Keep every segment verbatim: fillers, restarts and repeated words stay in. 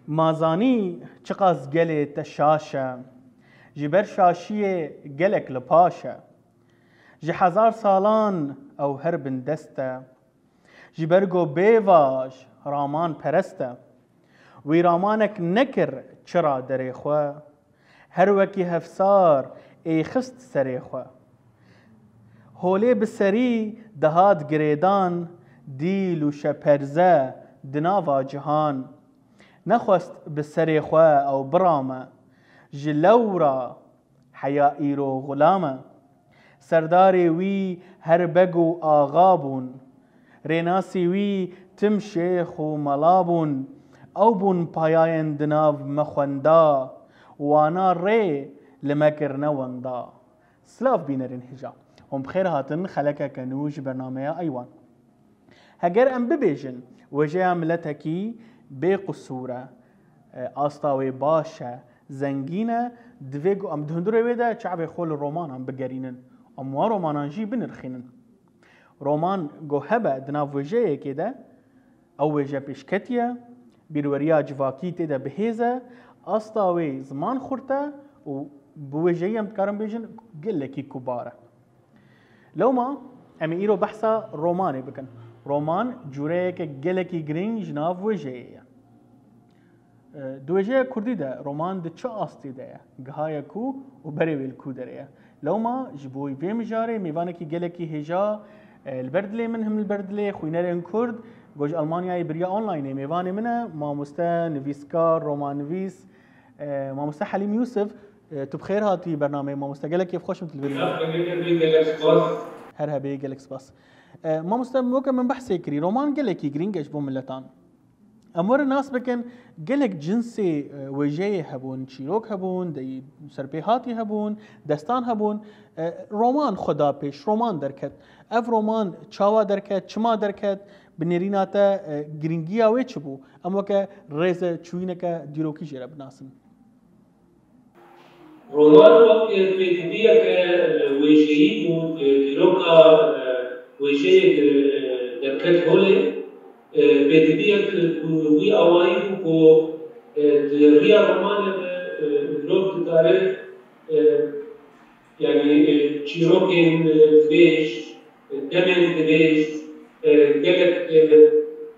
Ma zanî çiqas gelê te şaş e, ji ber şaşiyê gelek li paş e. Ji hezar salan ew her bindest e. Ji ber ku bêvaj raman perest e. Wî ramanek nekir çira derê xwe. Her wekî hefsar ê xist serê xwe. Holê bi serî dihat girêdan, dîl û şeperze di nava cihan. Nexwest bi serê xwe ew birame, ji lewra heya îro xulam e. Serdarê wî her beg û axa bûn. Rênasî wî tim şêx û mela bûn. Ew bûn payayên di nav me xwenda. Wana rê li me kirine wenda. Silav bînerên hêja. Hûn bi xêr hatin xelekeke nû ji bernameya Eywan. Heger em bibêjin wêjeya miletekî bê qisûr e, e, asta wê baş e, zengîn e, divê ku em di hundirê wê de çavê xwe li romanan bigerînin. Em wan romanan jî binirxînin. Roman ku hebe di nav wêjeyekê de, ew wêje pêşketî ye, bîrweriya civakî tê de bi hêz e, asta wê ziman xurt e û bi wêjeyî em dikarin bêjin gelekî kubar e. Lewma em ê îro behsa romanê bikin. Roman cûreyeke gelekî girîng ji nav wêjeyê ye. E, di wêjeya kurdî de roman di çi astê de ye? Giha ye ku û berê wê li ku derê ye? Lewma ji bo vê mijarê mêvanekî gelekî hêja, e, li ber dilê min, him li ber dilê xwînerên kurd, ku ji Almanyayê bi riya onlineê mêvanê min e, mamoste, nivîskar, romannivîs, e, mamoste Helîm Yûsif. E, tu bi xêr hatî bernameyê mamoste. Gelek kêfxweş im tu li vir î. Gelek spas. Her hebê, gelek spas. E, mamoste, weke min behsê kirî, roman gelekî girîng e ji bo miletan. Em werin nas bikin, gelek cinsê, e, wêjeyê hebûn, çîrok hebûn, dey serpêhatî hebûn, destan hebûn. E, roman xwe da pêş, roman derket. Ev roman çawa derket, çima derket, bi nêrîna te, e, girîngiya wê çi bû? Em weke rêze çûyîneke dîrokî jê re binasin. Roman wek, e, pêdiviyeke, e, wêjeyî bû, e, dîroka, e, wêjeyê, e, derket holê. E, pêdiviyek bi wî awayî bû ku, e, di riya romanê de, e, mirov dikare, e, yanî, e, çîrokên, e, dibêj, e, demên dibêj, e, gelek, e,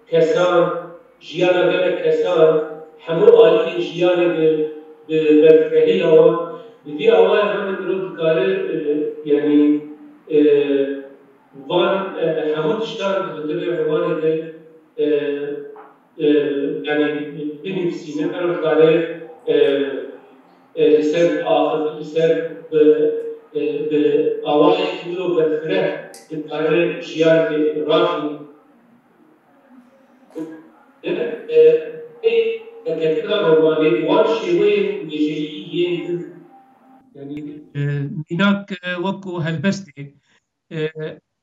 kesan, jiyana gelek kesan, hemû aliyên jiyanê bi, bi berfirehî awa. Bi vî awayê hemî mirov dikare, e, yanî, e, van, e, hemû tiştan di dilê romanê de, e, e, yanî binivîsîne, mirov dikare, e, e, li ser axivî, li ser bi, e, bi awayekî wilo berfireh dikare jiyanekê raxî. E, e, ê derketina romanê wan şêweyên wêjeyî yên din. Yanî, e, mînak, e, wek ku helbestê, e,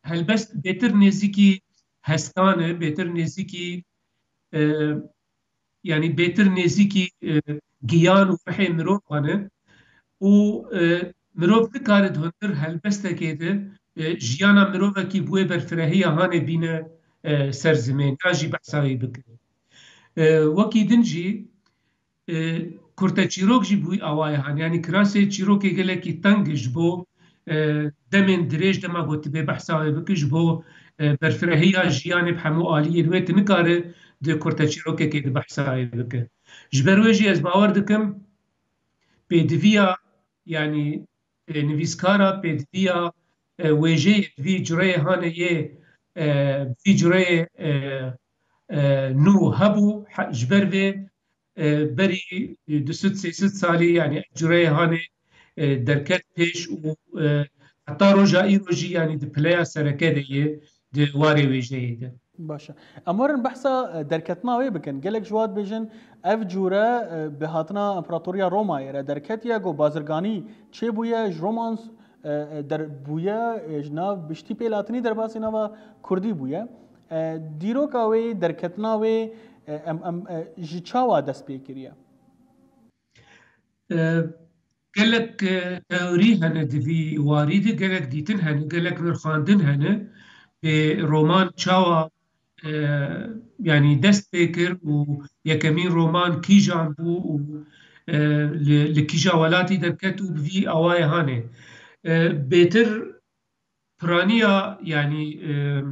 helbest bêtir nêzîkî hestan e, bêtir nêzîkî, e, yanî bêtir nêzîkî, e, giyan û ruhê mirovan e û, e, mirov nikare di hundir helbestekê de, e, jiyana mirovekî bi wê berfirehiya hanê bîne, e, ser zimên, yan jî behsa wî bike. E, wekî din jî, e, kurteçîrok jî bi wî awayê han. Yanî kirasê çîrokê gelekî teng e ji bo, e, demên dirêj, dema ku tu bê behsa wê bike, ji bo, e, berfirehiya jiyanê bi hemû aliyên wê tu nikare di kurteçîrokekê de behsa wê bike. Ji ber wê jî ez bawer dikim pêdiviya, yanî, e, nivîskara pêdiviya, e, wêjeyê di vî cureyê hanê yê, e, vî cureyê, e, e, nû hebû, he-, ji ber vê, e, berî du sed sê sed salî, yanî ev cureyê hanê, e, derket pêş û, e, heta roja îro jî, yanî di pileya sereke de ye, di warê wêjeyê de. Baş e. Em werin behsa, e, derketina wê bikin. Gelek ji we dibêjin, ev cûre, e, bi hatina Împaratoriya Romayê re derketiye, ku bazirganî çêbûye, ji romans, e, e, der bûye, e, ji nav biştî pêlatinî derbasî nava kurdî bûye. E, dîroka wê, derketina wê, e, em, em, e, ji çawa dest pê kiriye? E, gelek, e, teorî hene di vî warî de, gelek dîtin hene, gelek nirxandin hene. Pê roman çawa, e, yanî dest pê kir û yekemîn roman kîjan bû û, e, li, li kîja welatî derket û bi vî awayê hanê. E, bêtir piraniya, yanî, e,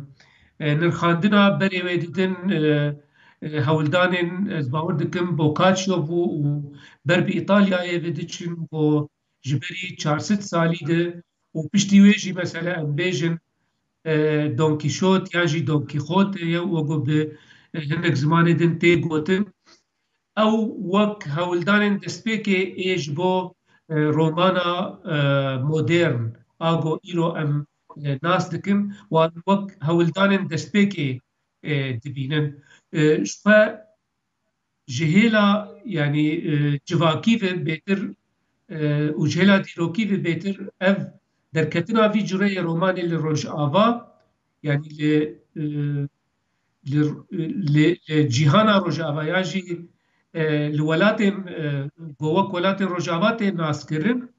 e, nirxandina berê wê didin, e, e, hewldanên, ez bawer dikim, Boccaccio bû û ber bi Îtalyayê ve diçin ku ji berî çar sed salî de û piştî wê jî mesela em bêjin, e, Don Kîşot yan jî Don Kîxote ye, wek ku bi, e, hinek zimanê din tê gotin. Ew wek hewldanên destpêkê ê ji bo, e, romana, e, modern, a ku îro em, e, nas dikin, wan wek hewldanên destpêkê, e, dibînin. E, ji xwe ji hêla, yanî, e, civakî ve bêtir, e, û ji hêla dîrokî ve bêtir ev derketina vî cureyê romanê li Rojava, yanî li, e, li, li, li cîhana Rojava ya jî, e, li welatên, e, ku wek welatên Rojava tê naskirin,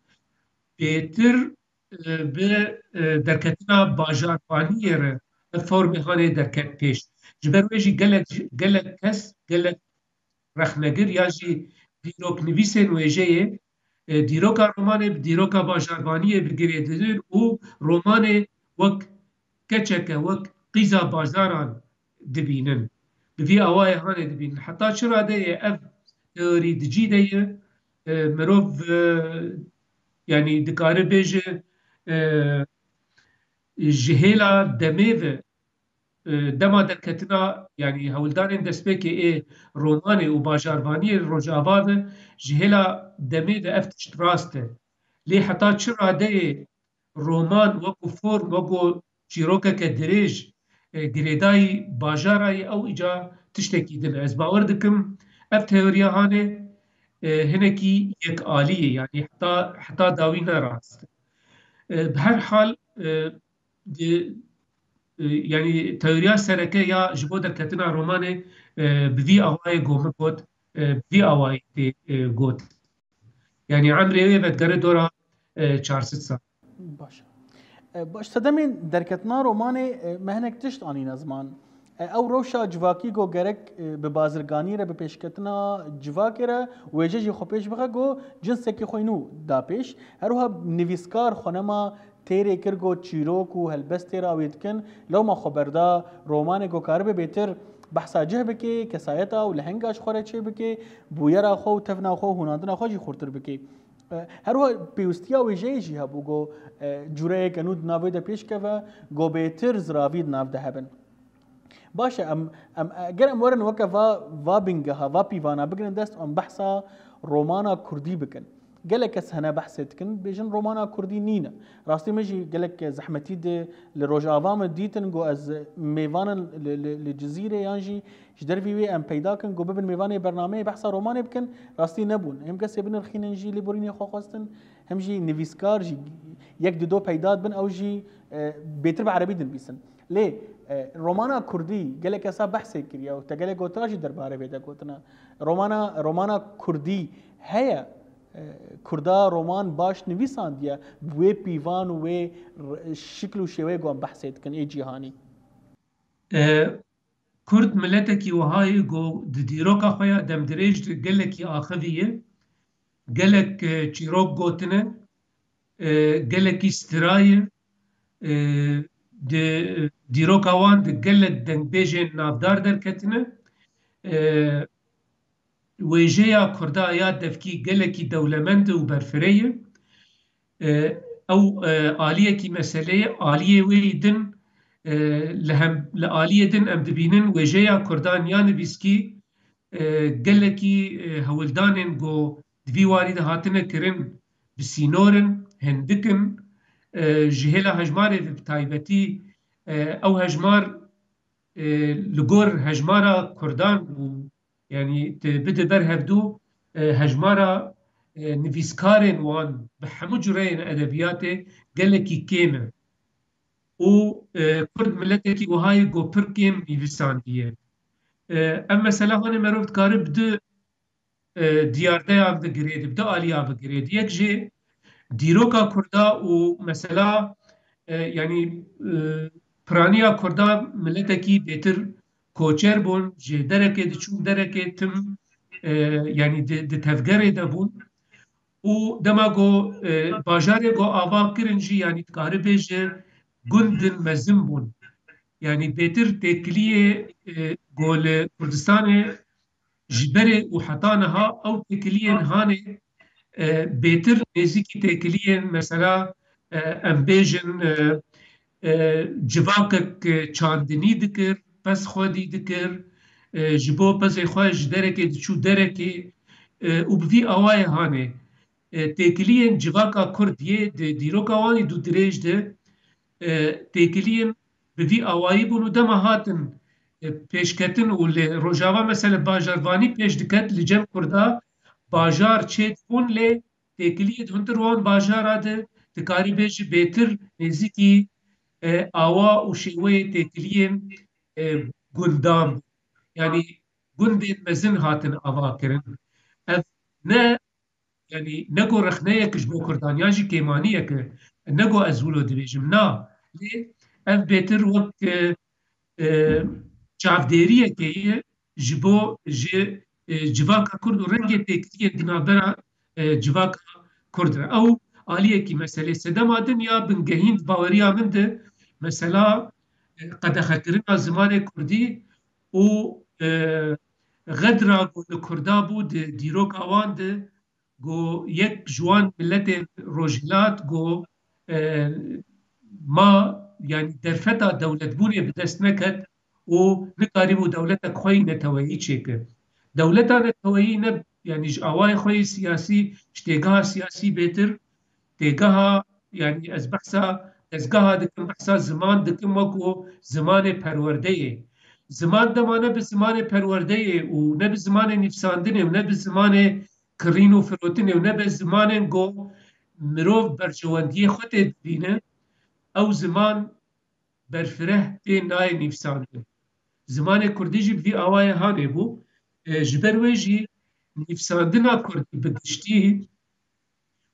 bêtir, e, bi, e, derketina bajarvaniyê re ev formê hanê derket pêş. Ji ber wê jî gelek, gelek kes, gelek rexnegir ya jî dîroknivîsên wêjeyê, e, dîroka romanê bi dîroka bajarvaniyê bi girê didin û romanê wek keçeke, wek qîza bajaran dibînin. Bi vî awayê hanê dibînin. Heta çi radeyê ev teorî di cî de ye, e, mirov, e, yanî dikare bêje, e, ji hêla demê ve, e, dema derketina, yanî hewldanên destpêkê ê romanê û bajarvaniyê Rojava ve ji hêla demê ve ev tişt rast e. Lê heta çi radeyê roman wekû form, wekû çîrokeke dirêj, e, girêdayî bajara ye, ew îca tiştekî din e. Ez bawer dikim, ev teoriya hanê, e, hinekî yekalî ye, yanî heta, heta dawî ne rast e. E, bi her hal, e, di, e, yanî teoriya sereke ya ji bo derketina romanê, e, bi vî awayê ku min got, e, bi vî awayî tê, e, got. Yanî emrê wê vedigere dora, e, çar sed sal. Baş. E, baş, sedemên derketina romanê, e, me hinek tişt anîne ziman. E, ew rewşa civakî ku gerek, e, bi bazirganî re, bi pêşketina civakê re wêje jî xwe pêş bixe ku cinsekî xwe nû da pêş. Her wiha nivîskar xwenema têrê kir ku çîrok û helbestê re wê dikin, lewma xwe berda romanê ku karibe bêtir behsa cih bike, kesayeta û lehenga ji xwe re çê bike, bûyera xwe û tevna xwe û hûnandina xwe jî xurtir bike. E, her wiha pêwistiya wêjeyê jî hebû ku, e, cûreyeke nû di nav wê de pêş keve, ku bêtir ziravî di nav de hebin. Baş e, em, em, eger em werin weke va, va bingeha, va pîvana bigirin dest, em behsa romana kurdî bikin. Gelek kes hene behsê dikin, bêjin romana kurdî nîne. Rastî min jî gelek zehmetî di li Rojava min dîtin, ku ez mêvanin li, li, li Cizîrê yan jî ji dervî wê em peyda kin, ku bibin mêvanê bernameyê behsa romanê bikin, rastî nebûn. Hem kesê binirxînin jî lêborînê xwe xwestin, hem jî nivîskar jî yek di do peyda dibin, ew jî, e, bêtir bi erebî dinivîsin. Lê, e, romana kurdî gelek kesa behsê kiriye û te gelek gotina jî derbarê vê de gotina. Romana, romana kurdî heye, e, kurda roman baş nivîsandiye, bi wê pîvan û wê r-, şikl û şêweyê ku em behsê dikin ê cîhanî. E, Kurd miletekî wiha ye ku di dîroka xwe ya demdirêj de gelekî axivî ye, gelek, e, çîrok gotine, e, gelekî stiraye, e, di dîroka wan de gelek dengbêjên navdar derketine. E, wêjeya kurda ya devkî gelekî dewlemend û berfireh ye. E, ew, e, aliyekî meseleyê, aliyê wê yî din, e, li hem, li aliyê din em dibînin wêjeya kurdan ya nivîskî, e, gelekî, e, hewldanên ku di vî warî de hatine kirin bi sînor in, hindik in, e, ji hêla hejmarê ve bi taybetî, e, ew hejmar, e, li gor hejmara kurdan û, yanî, tu bide ber hevdû, e, hejmara, e, nivîskarên wan bi hemû cureyên edebiyatê gelekî kêm e. Û, e, kurd miletekî wiha ye ku pir kêm nivîsandiye. E, ev mesela hanê merov dikare bi du, e, diyardeya bi girêdî, bi du aliya bi girêdî. Yek jê dîroka kurda û mesela, e, yanî, e, piraniya kurda miletekî bêtir koçer bûn, ji derekê diçûn derekê tim, e, yanî di, di tevgerê de bûn. Û dema ku, e, bajarê ku ava kirin jî, yanî dikarî bêje gundin mezin bûn. Yanî bêtir têkiliyê, e, ku li Kurdistanê ji berê û heta niha ew têkiliyên hanê, e, bêtir nêzîkî têkiliyên mesela, e, em bêjin, e, e, civakek, e, çandinî dikir, pez xwedî dikir, e, ji bo pezê xwe ji derekê diçû derekê, e, û bi vî awayê hanê. E, têkiliyên civaka Kurd yê di dîroka wan î dû dirêj de, e, têkiliyên bi vî awayî bûn û dema hatin, e, pêşketin û li Rojava mesela bajarvanî pêş diket li cem Kurda, bajar çê dibûn lê têkiliyê di hundir wan bajara de dikarî bêjî bêtir nêzîkî, e, awa û şêweyê têkiliyên, e, gundan bû. Yanî gundên mezin hatin ava kirin. Ev ne, yanî ne ku rexneyek ji bo Kurdan yan jî kêmaniyek e, ne ku ez wilo dibêjim. Na, lê ev bêtir wek, e, e, çavdêriyekê ye ji bo ji, e, civaka Kurd û rengê têkiliyên di navbera, e, civaka Kurd re. Ew aliyekî meselê sedema din ya bingehîn di baweriya min de mesela, e, qedexekirina zimanê Kurdî û, e, xedra ku li Kurda bû di dîroka wan de, ku yek ji wan miletên Rojhilat ku, e, ma, yanî derfeta dewletbûnê bi dest neket û nikarîbû dewletek xwe yî neteweyî çêke. Dewleta neteweyî ne, yanî ji awayê xwe yî siyasî, ji têgeha siyasî bêtir, têgeha, yanî ez behsa dezgeha dikim, behsa ziman dikim wekû zimanê perwerdeyê. Ziman dema ne bi zimanê perwerdeyê û ne bi zimanê nivîsandinê û ne bi zimanê kirîn û firotinê û ne bi zimanên ku mirov berjewendiyê xwe tê dibîne, ew ziman berfireh tê nayê nivîsandin. Zimanê Kurdî jî bi vî awayê hanê bû. E, ji ber wê jî nivîsandina Kurdî bi giştî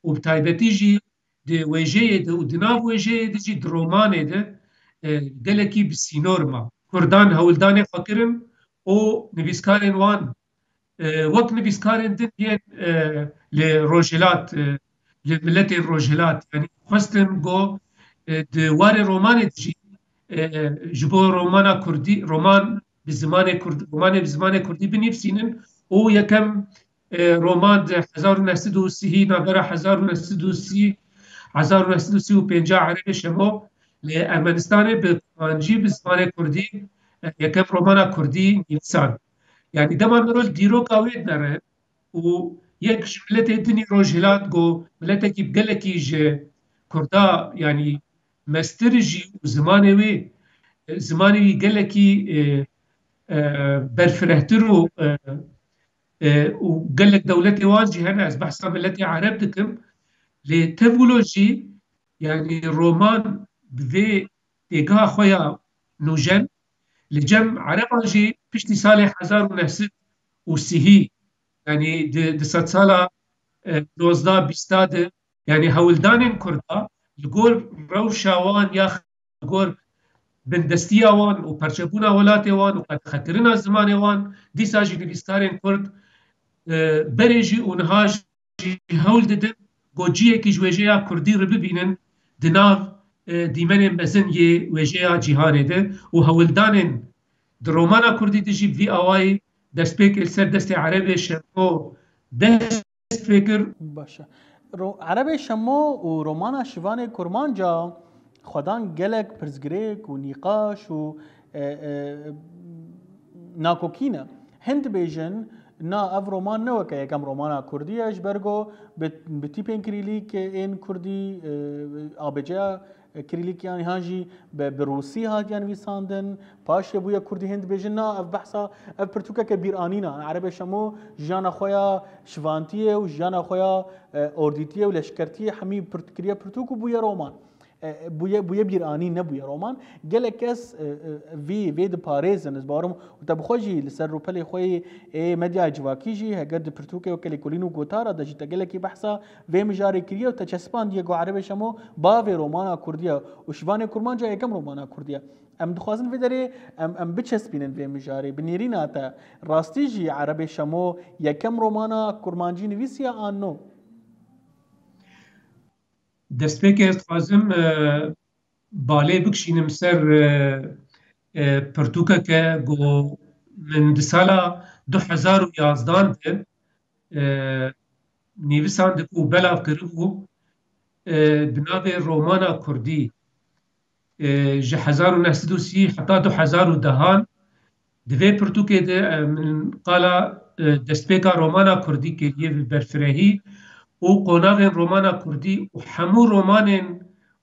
û bi taybetî jî di wêjeyê de û di nav wêjeyê de jî di romanê de, e, gelekî bi sînor ma. Kurdan hewldanê xwe kirin û nivîskarên wan, e, wek nivîskarên din yên, e, li Rojhilat, e, li miletên Rojhilat, yanî xwestin ku, e, di warê romanê de jî, e, ji bo romana Kurdî, roman bi zimanê Kurd, romanê bi zimanê Kurdî binivîsînin û yekem, e, roman di hezar û neh sed û sî, navbera hezar û neh sed û sî, hezar û neh sed û sî û pênc Erebê Şemo li Ermenistanê bi kurmancî, bi zimanê Kurdî, e, yekem romana Kurdî nivîsand. Yanî dema mirov dîroka wê dinere û yek ji miletê dinî Rojhilat ku miletekî gelekî ji Kurda, yanî mestir jî û zimanê wê, e, zimanê wî gelekî, e, e, berfirehtir û, e, e, û gelek dewletê wan jî hene, ez behsa miletê Ereb dikim. Lê tev wilo jî, yanî roman bi vê têgeha xwe ya nûjen li cem Ereban jî piştî salê hezar û neh sed û sî, yanî di, di sedsala, e, dozdeh bîsta de, yanî hewldanên Kurda li gor rewşa wan ya li gor bindestiya wan û perçebûna welatê wan û qedexekirina zimanê wan, dîsa jî nivîskarên Kurd, e, berê jî û niha jî hewl didin ku cihekî ji wêjeya Kurdî re bibînin di nav, e, dîmenên mezin yê wêjeya cîhanê de û hewldanên di romana Kurdî de jî bi vî awayî destpêkê li ser destê Erebê Şemo dest pê kir. Baş e. Ro-, Erebê Şemo û romana Şivanê Kurmanca xwedan gelek pirsgirêk û nîqaş û, e, e, nakokî ne. Hin dibêjin, na, ev roman ne weke yekem romana Kurdî ye, ji ber ku bi, bi tîpên kirîlîk ên Kurdî, e, A B C ya kirîlîk yan, yan jî bi, bi rûsî hatiye nivîsandin, paşê bûye Kurdî, hin dibêjin, na, ev behsa, ev pirtûkeke bîranîn e. Erebê Şemo jiyana xwe ya şivantiyê û jiyana xwe ya, e, ordîtiyê û leşkertiyê hemî pirt-, kiriye pirtûk û bûye roman. e, bûye, bûye bîranî, nebûye roman. Gelek kes, e, e, vî, vê diparêzin, ez bawerim, û te bi xwe jî li ser rûpelê xwe yê ê medyaya civakî jî, heger di pirtûkê weke Lêkolîn û Gotara de jî te gelekî behsa vê mijarê kiriye û te çespandiye ku Erebê Şemo bavê romana kurdî ye û Şivanê Kurmanca yekem romana kurdî ye. Em dixwazin vê derê em, em biçespînin vê mijarê. Bi nêrîna te, rastî jî Erebê Şemo yekem romana kurmancî nivîsiye an no? Destpêkê ez dixwazim, e, balê bikişînim ser, e, e, pirtûkeke ku min di sala du hezar û yazdan de, e, nivîsandibû û belav kiribû, e, bi navê Romana Kurdî. E, ji hezar û neh sed û sî heta du hezar û dehan di vê pirtûkê de, e, min qala, e, destpêka romana kurdî kiriye bi berfirehî û qonavên romana kurdî û hemû romanên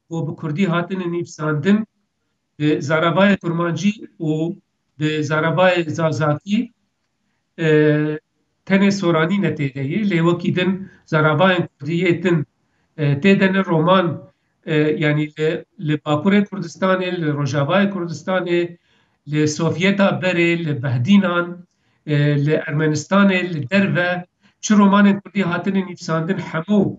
ku bi kurdî hatine nivîsandin, bi zaravayê kurmancî û bi zaravayê zazakî, e, tenê soranî ne tê de ye. Lê wekî din zaravayên kurdî yê din, e, tê de ne. Roman, e, yanî li, li Bakurê Kurdistanê, li Rojavayê Kurdistanê, li Sovyeta berê, li Behdînan, e, li Ermenistanê, li derve çi romanên kurdî hatine nivîsandin, hemû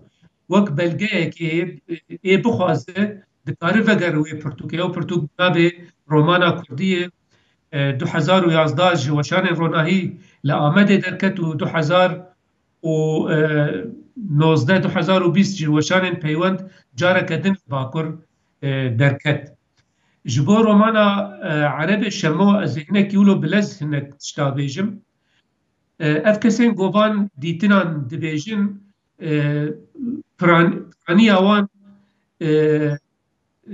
wek belgeyekê ê bixwaze dikare vegere wê pirtûkê. Ew pirtûk navê Romana Kurdî ye. E, du hezar û yazdeh ji weşanên ronahî li Amedê derket û du hezar û nozdeh, du hezar û bîst ji weşanên peywend careke din li Bakur, e, derket. Ji bo romana, e, Erebê Şemo ez ê hinekî wilo bi lez hinek tişta bêjim. E, ev kesên ku van dîtinan dibêjin, e, piran-, piraniya wan, e,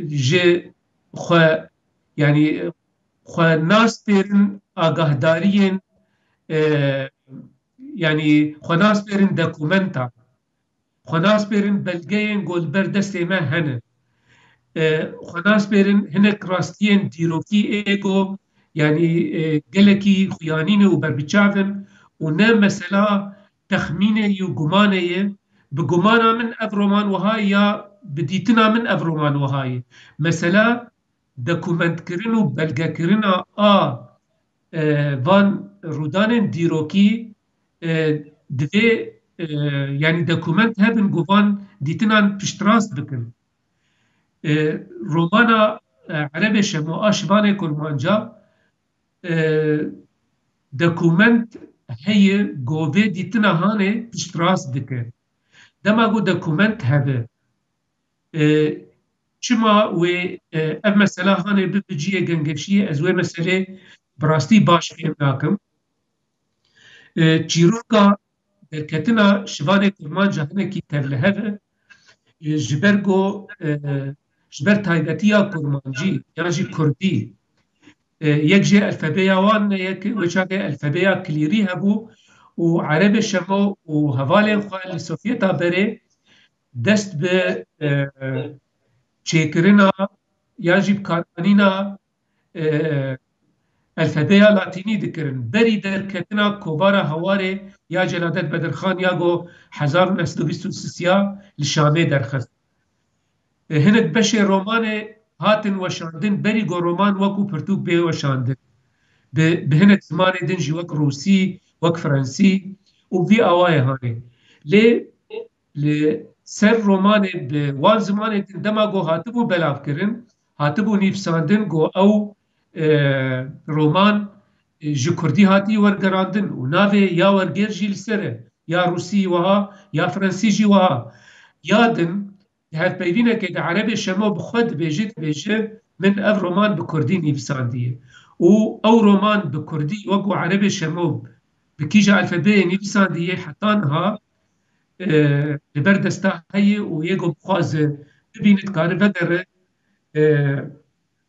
ji xwe, yanî xwe naspêrin agahdariyên, e, yanî xwe naspêrin dokumentan, xwe naspêrin belgeyên ku li ber destê me hene. E, xwe naspêrin hinek rastiyên dîrokî ê ku, yanî, e, gelekî xuyanî ne û berbiçav in û ne mesela texmînê yî û gumanê ye. Bi gumana min ev roman wiha ye ya bi dîtina min ev roman wiha ye. Mesela dokumentkirin û belgekirina a, e, van rûdanên dîrokî, e, divê, e, yanî dokument hebin ku van dîtinan piştrast bikin. E, romana, e, Erebê Şemo a Şivanê Kurmanca, e, dokument heye ku vê dîtina hanê piştrast dike. Dema ku dokument hebe, e, çima wê, e, ev mesela hanê bibe cihê gengeşiyê, ez wê meselê bi rastî baş fêm nakim. E, çîroka derketina Şivanê Kurmanca hinekî tevlihev e, e, ji ber ku, e, ji ber taybetiya kurmancî yan jî kurdî, e, yek jê elfebeya wan ne, yek wê çaxê elfebeya Klîrî hebû û Erebê Şemo û hevalên xwe li Sovyeta berê dest bi, e, çêkirina yan jî bikaranîna, e, elfebeya latînî dikirin. Berî derketina Kovara Hawarê ya Celadet Bedirxan ya ku hezar û neh sed û bîst û sisiya li Şamê derxist. E, hinek beşê romanê hatin weşandin, berî ku roman wekû pirtûk bê weşandin. Bi, bi hinek zimanê din jî wek rûsî, wek fransî û vî awayê hanê. Lê li ser romanê bi wan zimanê din dema ku hatibû belavkirin, hatibû nivîsandin ku ew, e, roman, e, ji kurdî hatî wergerandin û navê ya wergêr jî li ser e, ya rûsî wiha, ya fransî jî wiha. Ya din, di hevpeyvînekê de Erebê Şemo bi xwe dibêje, dibêje, min ev roman bi kurdî nivîsandiye. Û ew roman bi kurdî, wek ku Erebê Şemo bi kîja elfebeyê nivîsandiye, heta niha, e, li ber desta heye û yê ku bixwaze bibîne, dikare vegere, e,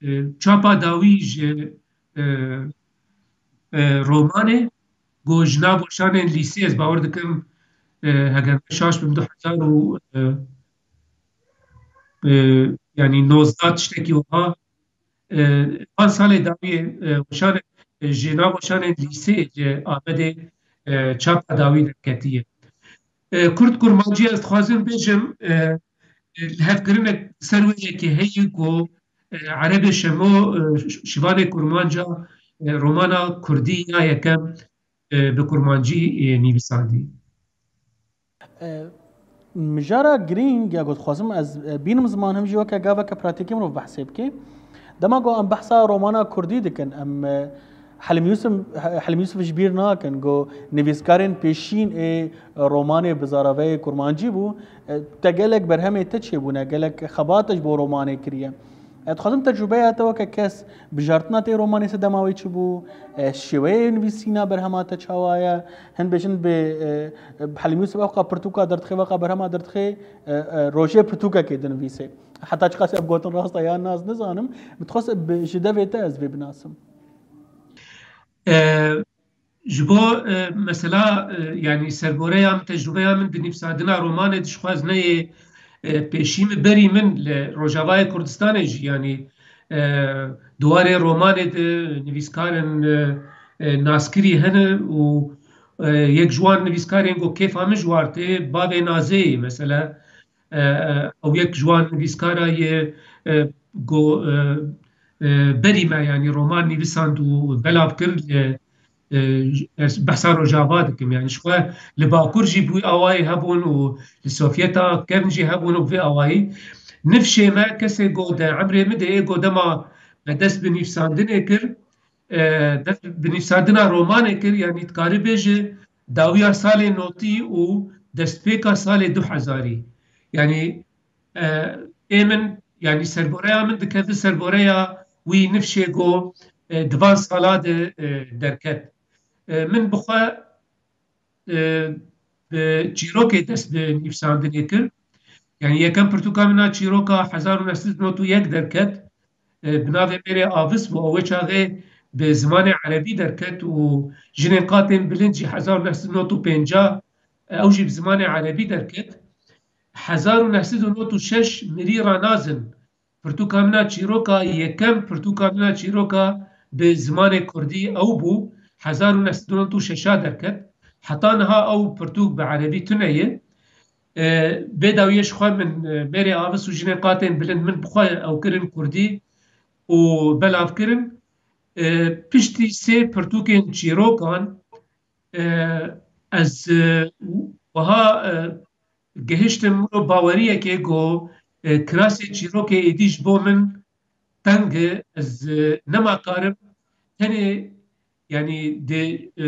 e, çapa dawî ji, e, e, romanê ku ji nav weşanên lîsê, ez bawer dikim, e, heger ne şaş bim, du hezar û, e, e, yanî nozdeh tiştekî wiha, e, van salê dawiyê, e, weşanê, e, ji nav weşanên lîsê ji Amedê, e, çapa dawî derketiye. E, Kurd Kurmancî, ez dixwazim bêjim, e, e, lihevkirinek ser wê yekê heye ku, e, Erebê Şemo, e, ş-, Şivanê Kurmanca, e, romana Kurdî ya yekem, e, bi Kurmancî, e, nivîsandî. E, Mijara girîng ya ku dixwazim ez, e, bînim ziman, him jî weke gaveke pratîkî mirov behsê bike. Dema ku em behsa romana Kurdî dikin, em, e, Helim Yûsif, Helim Yûsif ji bîr nakin ku nivîskarên pêşîn ê romanê bi zaraveyê Kurmancî bû. E, te gelek berhemê te çêbûne, gelek xebat ji bo romanê kiriye. Ez dixwazim tecrûbeya te weke kes, bijartina te yê romanê sedema wê çi bû? E, şêweyê nivîsîna berhema te çawa ye? Hin bêjin bi, e, e, Helim Yûsif ewqa pirtûka derdixê, weka berhema derdixê, e, e, rojê pirtûkekê dinivîsê. Heta çiqas ev gotin rast e yan na ez nizanim. Min dixwest bi, ji devê te ez vê binasim. E, Ji bo, e, mesela, e, yanî sergoreya min, tecrûbeya min di nivîsandina romanê de, ji xwe ez ne yê, e, pêşî min, berî min li Rojavayê Kurdistanê jî, yanî, e, di warê romanê de nivîskarên, e, e, naskirî hene û, e, yek ji wan nivîskarên ku kêfa min ji war tê, Bavê Nazê ye mesela. E, e, ew yek ji wan nivîskara ye, e, ku, e, e, berî me, yanî roman nivîsand û belav kir, e, e, ez behsa Rojava dikim. Yanî ji xwe li Bakur jî bi wî awayî hebûn û li Sovyeta kevn jî hebûn û bi vê awayî. Nifşê me, kesê ku di emrê min de ê ku dema me dest bi nivîsandinê kir, e, dest bi nivîsandina romanê kir, yanî dikarî bêje dawiya salê notî û destpêka salê du hezarî. Yanî, e, ê min, yanî serboreya min dikeve serboreya wî nifşê ku, e, di van sala de, e, derket. E, min bi xwe, e, bi çîrokê dest bi nivîsandinê kir. Yanî yekem pirtûka min a çîroka hezar û neh sed û nod û yek derket. E, bi navê Mêrê Avis bû. Ew wê çaxê bi zimanê erebî derket û Jinên Qatên Bilind jî hezar û neh sed û nod û pêncî, e, ew jî bi zimanê erebî derket. Hezar û neh sed û nod û şeş Mirî Ranazin, pirtûka min a çîroka yekem, pirtûka min a çîroka bi zimanê kurdî ew bû, hezar û neh sed û nod û şeş a derket. Heta niha ew pirtûk bi erebî tune ye. E, vê dawiyê ji xwe min, e, Mêrê Avis û Jinên Qatên Bilind min bi xwe ew kirin kurdî û belav kirin. E, piştî sê pirtûkên çîrokan, e, ez, e, wiha, e, gihiştim wilo baweriyekê ku, e, kirasê çîrokê êdî ji bo min teng e, ez, e, nema karim tenê, yanî di, e,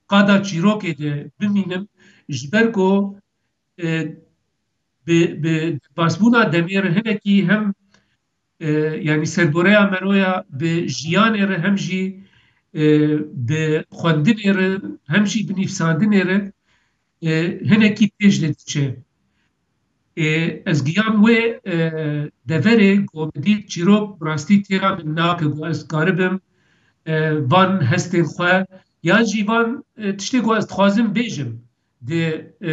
qada çîrokê de bimînim, ji ber ku, e, bi, bi derbasbûna demê re hinekî hem, e, yanî sergoreya me ro ya bi jiyanê re hem jî, e, bi xwendinê re hem jî bi nivîsandinê re, e, hinekî pêş de diçe. E, ez giyam wê, e, deverê ku min dît çîrok bi rastî têra min nake, ku ez karibim, e, van hestên xwe yan jî van, e, tiştê ku ez dixwazim bêjim di, e,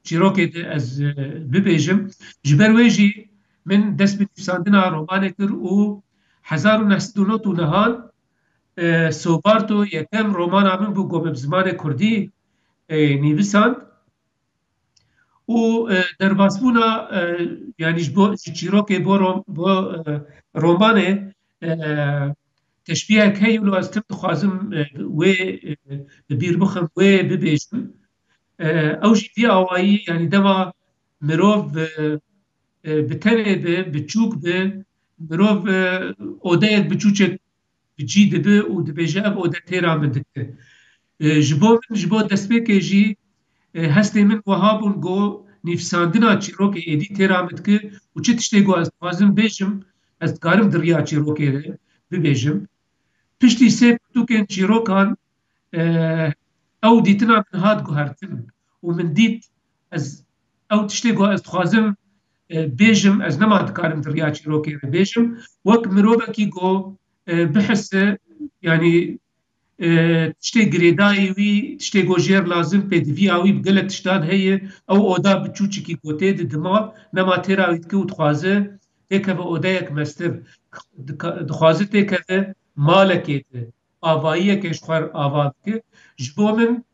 çîrokê de ez, e, bibêjim. Ji ber wê jî min dest bi nivîsandina romanê kir û hezar û neh sed û nod û nehan, e, Sobarto yekem romana min bû ku min bi zimanê kurdî, e, nivîsand. Û, e, derbasbûna, e, yanî ji bo, ji çîrokê bo rom-, bo, e, romanê, e, teşbîhek heye, wilo ez tim dixwazim, e, wê, e, bi bîr bixim, wê bibêjim. E, ew jî vî awayî, yanî dema mirov, e, e, bi tenê be, biçûk be, mirov, e, odeyek biçûçek bi cî dibe û dibêje, ev ode têra min dike. E, ji bo min, ji bo destpêkê jî, e, hestê min wiha bûn ku nivîsandina çîrokê êdî têra min dike û çi tiştê ku ez dixwazim bêjim, ez dikarim di riya çîrokê de bibêjim. Piştî sê pirtûkên çîrokan, e, ew dîtina min hat guhertin û min dît ez ew tiştê ku ez dixwazim, e, bêjim, ez nema dikarim di riya çîrokê re bêjim. Wek mirovekî ku, e, bihise, yanî, e, tiştê girêdayî wî, tiştê ku jêr lazim, pêdiviya wî bi gelek tiştan heye, ew oda biçûçikî ku tê didima, nema têra wî dike û dixwaze têkeve odeyek mestir, dika-, dixwaze têkeve malekê de, avayiyeke ji xwe ava bike. Ji bo min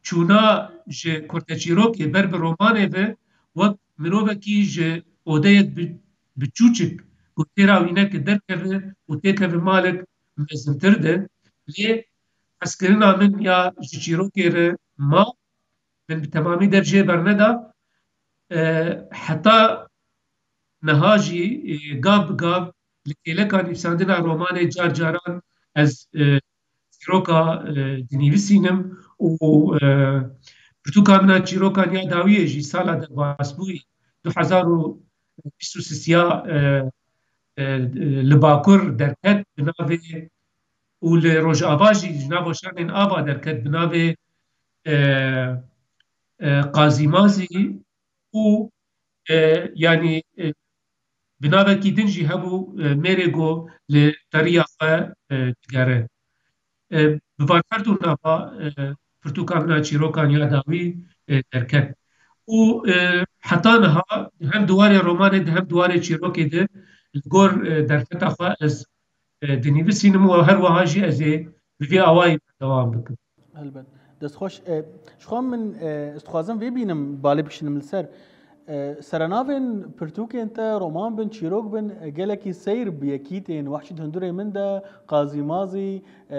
çûna ji kurteçîrokê ber bi romanê ve wek mirovekî ji odeyek bi, biçûçik ku têra wî neke derkeve û têkeve malek mezintir de. Lê hezkirina min ya ji çîrokê re ma, min bi temamî dev jê berneda. E, heta niha jî, e, gav bi gav li kêleka nivîsandina romanê car caran ez, e, çîroka, e, dinivîsînim û, e, pirtûka min a çîrokan ya dawiyê jî sala derbasbûyî du hezar û bîst û sisiya, e, e, li Bakur derket bi navê û li Rojava jî ji nav weşanên ava derket bi navê, e, e, Qazî Mazî û, e, yanî, e, bi navekî din jî hebû, e, mêrê ku li teriya xwe, e, digere. E, bi van her du nava, e, pirtûka min a çîrokan ya dawî, e, derket. Û, e, heta niha hem di warê romanê de hem di warê çîrokê de li gor, e, derfeta xwe ez, e, dinivîsînim û her wiha jî ez ê bi vî awayî berdewam bikim. Helbet. Dest xweş. E, ji xwe min, e, ez dixwazim vê bînim, balê bikişînim li ser. E, serenavên pirtûkên te, roman bin, çîrok bin, e, gelekî seyr bi yekî tên. Wehşî di hundirê min de, Qazî Mazî, e, e,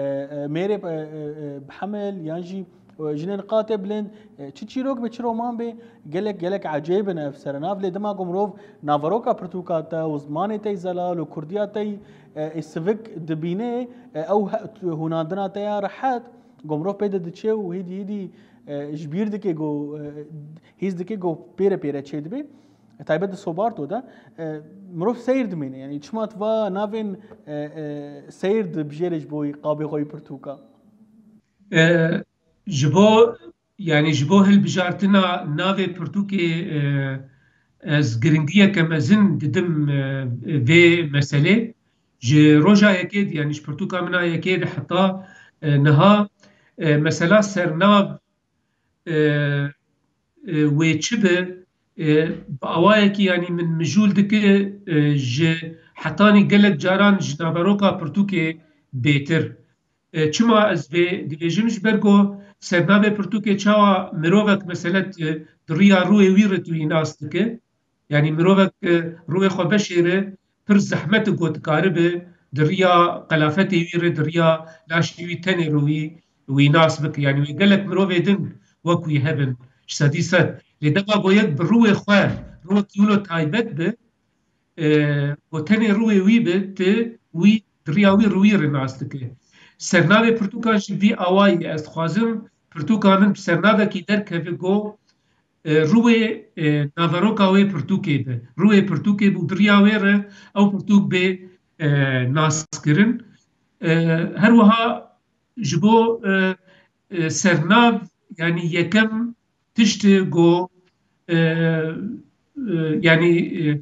Mêrê, e, e, e, Bihemil, yan jî, e, Jinên Qatê Bilind, e, çi çîrok be, çi roman be, gelek, gelek ecêb in ev serenav. Lê dema ku mirov naveroka pirtûka te û zimanê te yî zelal û kurdiya te yî, e, e, sivik dibîne, e, ew he-, hûnandina te ya rehet, ku mirov pê de diçe û hêdî hêdî, e, ji bîr dike ku, e, hîs dike ku pêre pêre çêdibe. E, taybet di Sobarto de, e, mirov seyr dimîne. Yanî çima tu va navên, e, e, seyr dibijêre ji bo qabê xwe yî pirtûka? E, ji bo, yanî ji bo hilbijartina navê pirtûkê, e, ez giringiyeke mezin didim, e, vê meselê. Ji roja yekê de, yanî ji pirtûka min a yekê de heta, e, niha, e, mesela sernav, e, e, wê çi be, e, bi awayekî, yanî min mijûl dike, e, ji hetanî gelek caran ji naveroka pirtûkê bêtir. E, çima ez vê dibêjim? Ji ber ku sernavê pirtûkê çawa mirovek, mesele, di, di riya rûyê wî re tu wî nas dike. Yanî mirovek, e, rûyê xwe beşêre, pir zehmet e ku dikaribe di riya qelafetê wî re, di riya laşê wî, tenê re wî, wî nas bike. Yanî wê gelek mirovê din wek wî hebin, ji sedî sed. Lê dema ku yek bi rûyê xwe, rûyekî wilo taybet be, e, ku tenê rûyê wî be, ti wî di riya wî rûyî re nas dike. Sernavê pirtûkan jî vî awayî ye. Ez dixwazim pirtûka min bi sernavekî derkeve ku, e, rûyê, e, naveroka wê pirtûkê be. Rûyê pirtûkê be û di riya wê re ew pirtûk bê, e, naskirin. E, her wiha ji bo, e, e, sernav, yanî yekem tiştê ku, e, e, yanî, e,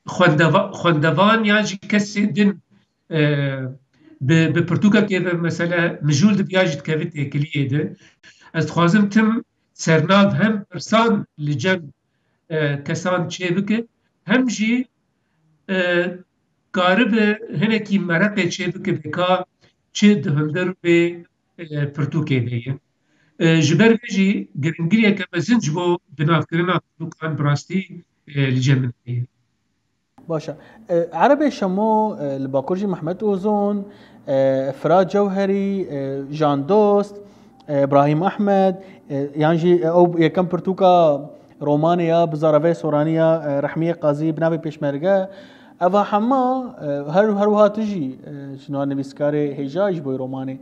xwendeva-, xwendevan yan jî kesên din, e, bi, bi pirtûkekê ve, mesele, mijûl dibe ya jî dikeve têkiliyê de. Ez dixwazim tim sernav hem pirsan li cem, e, kesan çêbike, hem jî, e, karibe hinekî mereqê çêbike bê ka çi di hundir vê, e, pirtûkê de ye. E, ji ber vê jî giringiyeke mezin ji bo binavkirina pirtûkan bi rastî, e, li cem min heye. Baş e. E, Erebê Şemo, e, li Bakur jî Mehmet Ozon, e, Firat Cewherî, e, Jan Dost, e, Ibrahîm Ehmed, e, yan jî, e, ew yekem pirtûka romanê ya bi zaraveyê Soranî ya, e, Rehmiyê Qazî bi navê Pêşmerge. Eva hema, e, her, her wiha tu jî, e, ji navê nivîskarê hêja ji bo romanê.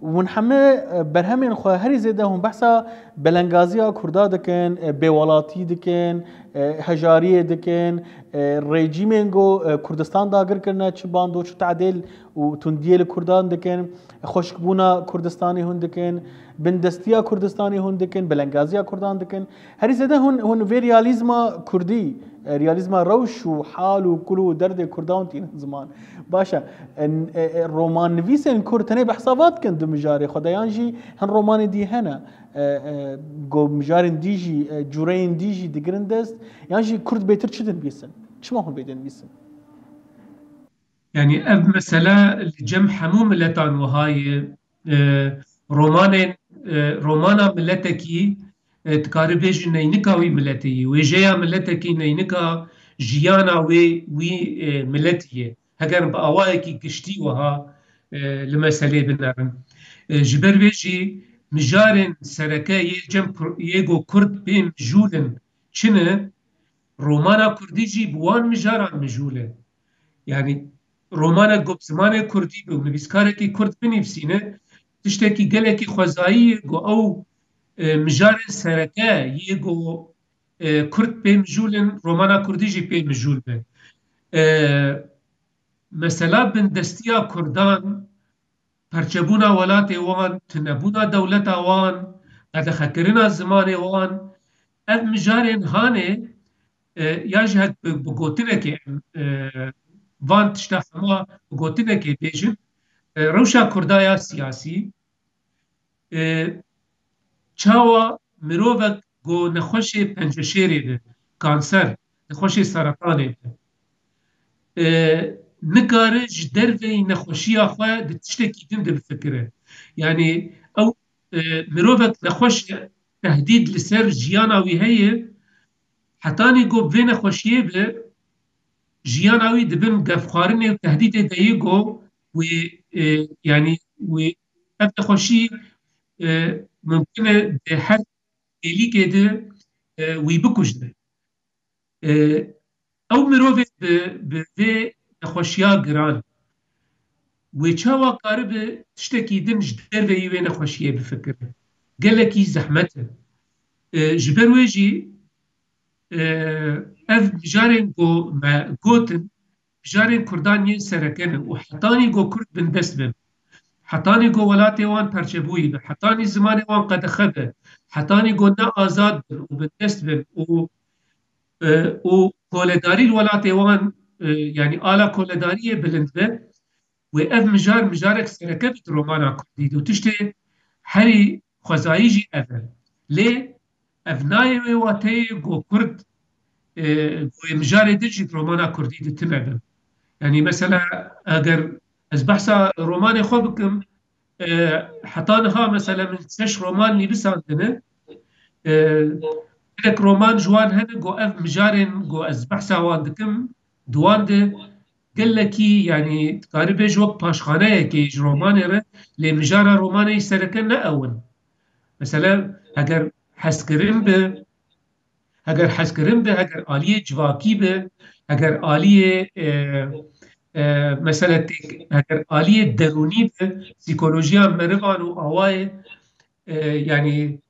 Hûn heme, e, berhemên xwe herî zêde hûn behsa belengaziya Kurda dikin, e, bêwelatî dikin, e, hejariyê dikin, e, rejîmên ku, e, Kurdistan dagir kirine, çi bando, çi tedêl û tundiyê li Kurdan dikin, xweşikbûna Kurdistanê hûn dikin, bindestiya Kurdistanê hûn dikin, belengaziya Kurdan dikin. Herî zêde hûn, hûn vê realîzma Kurdî, e, realîzma rewş û hal û kul û derdê Kurdan tînin ziman. Baş e, e, e, romannivîsên Kurd tenê behsa va dikin di mijarê xwe de, yan jî hin romanên dî hene, e, e, ku mijarên dî jî, e, cûreyên dî jî digirin dest, yan jî Kurd bêtir çi dinivîsin? Çima hûn bê dinivîsin? Yanî ev mesele li cem hemû miletan wiha ye. E, romanên, e, romana miletekî, e, dikare bêjî neynika wî miletê yê, wêjeya miletekî neynika jiyana wê wî, e, miletî yê. Heger bi awayekî giştî wiha, e, li meselê binerin. E, ji ber vê jî mijarên sereke yê cem Kur-, yê go Kurd pê mijûl in çi ne, romana Kurdî jî bi wan mijaran mijûl e. Yanî romanek go bi zimanê Kurdî be û nivîskarekî Kurd binivîsîne, tiştekî gelekî xwezayî ye go ew, e, mijarên sereke yê go, e, Kurd pê mijûl in, romana Kurdî jî pê mijûl be. E, mesela bindestiya Kurdan, perçebûna welatê wan, tunebûna dewleta wan, qedexekirina zimanê wan, ev mijarên hanê, e, ya jî hek bi, bi gotinekê em, e, van tişta hema bi gotinekê bêjin, e, rewşa Kurda ya siyasî, e, çawa mirovek go nexweşê penceşêrê be, kanser, nexweşê seretanê be, e, nikare ji derveyî nexweşiya xwe di tiştekî din de bifikire. Yanî ew, e, mirovek nexweş e, tehdîd li ser jiyana wî heye, hetanî go vê nexweşiyê be, jiyana wî di bin gefxwarinê û tehdîdê de yê go wê, e, yanî wê ev nexweşî, e, mumkin e di her hêlîkê de, e, wî bikujne. E, ew mirovê bi, bi vê nexweşiya giran, wê çawa karibe tiştekî din ji derveyî wê nexweşiyê bifikire? Gelekî zehmet e. E, ji ber wê jî, e, ev mijarên ku me gotin, mijarên Kurdan yên sereke ne û hetanî ku Kurd bindest bin, hetanî ku welatê wan perçebûyî be, hetanî zimanê wan qedexe be, hetanî ku ne azad bin û bindest bin û, e, û koledarî li welatê wan, e, yanî ala koledariyê bilind be, wê ev mijar, mijarek sereke bit romana Kurdî de û tiştê herî xwezayî jî ev e. Lê ev nayê wê wateyê ku Kurd, e, ku yê mijarê din jî di romana Kurdî de tune bin. Yanî mesela eger ez behsa romanê xwe bikim, e, heta niha mesela min şeş roman nivîsandine. E, gelek roman ji wan hene ku ev mijarên ku ez behsa wan dikim, di wan de gelekî, yanî dikarî bêj wek paşxaneyekê ji romanê re, lê mijara romanê sereke ne ew in. Mesela, heger hezkirin be, heger hezkirin be, heger aliyê civakî be, heger aliyê, e, e, mesela têk, heger aliyê derûnî be, psîkolojiya merivan û awayê, e, yanî,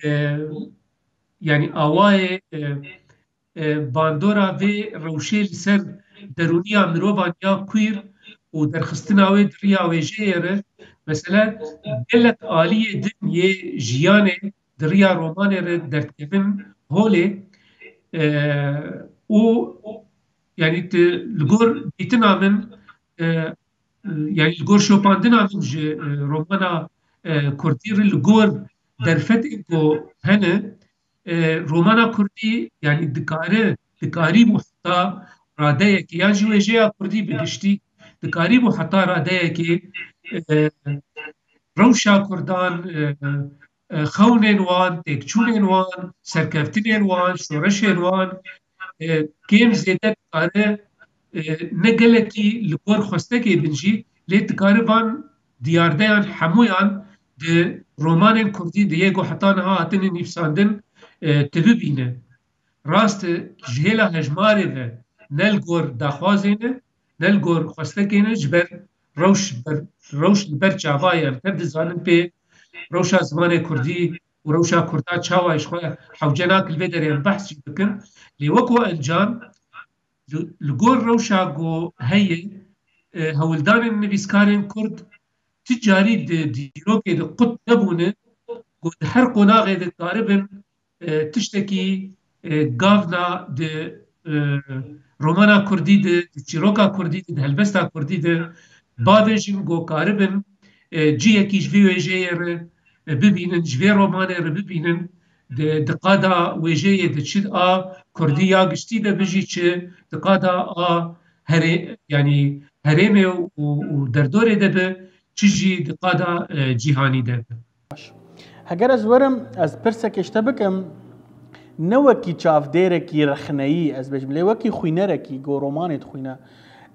e, yanî awayê, e, e, bandora vê rewşê li ser derûniya mirovan ya queer û derxistina wê di riya wêjeyê re, mesela gelek aliyê din yê jiyanê di riya romanê re derdikevin holê, e, û yanî tu li gor dîtina min, e, yanî li gor şopandina min ji, e, romana, e, kurdî re li gor derfetên ku hene, e, romana kurdî, yanî dikare, dikarîbû heta radeyekê, yan jî wêjeya kurdî bi giştî, dikarîbû heta radeyekê, e, rewşa kurdan, e, e, xewnên wan, têkçûnên wan, serkeftinên wan, şoreşên wan, e, kêm zêde dikare, e, ne gelekî li gor xwestekê bin jî, lê dikare van diyardeyan hemûyan di romanên kurdî de yê ku heta niha hatine nivîsandin, e, tu bibîne. Rast e, ji hêla hejmarê ve ne li gor daxwazê ne, ne li gor xwestekê ne, ji ber rewş ber, rewş li ber çava ye. Em tev dizanin pê rewşa zimanê kurdî û rewşa kurda çawa ji xwe hewce nake, li vê derê em behs jî bikin. Lê weko encam li, li gor rewşa ku heye, e, hewldanên nivîskarên kurd ti carî di dîrokê de qut nebûne ku di her qonaxê de karibin, e, tiştekî, e, gavna di, e, romana kurdî de, di çîroka kurdî de, di helbesta kurdî de bavêjin ku karibin, e, cihekî ji vê wêjeyê re, e, bibînin, ji vê romanê re bibînin, di, di qada wêjeyê de çi a kurdî ya giştî de bijî, çi di qada a herê-, yanî herêmê û, û derdorê de be, çi jî di qada, e, cîhanî de be. Heger ez werim, ez pirsekê ji te bikim, ne wekî çavdêrekî rexneyî, ez bêjim, lê wekî xwînerekî ku romanê dixwîne.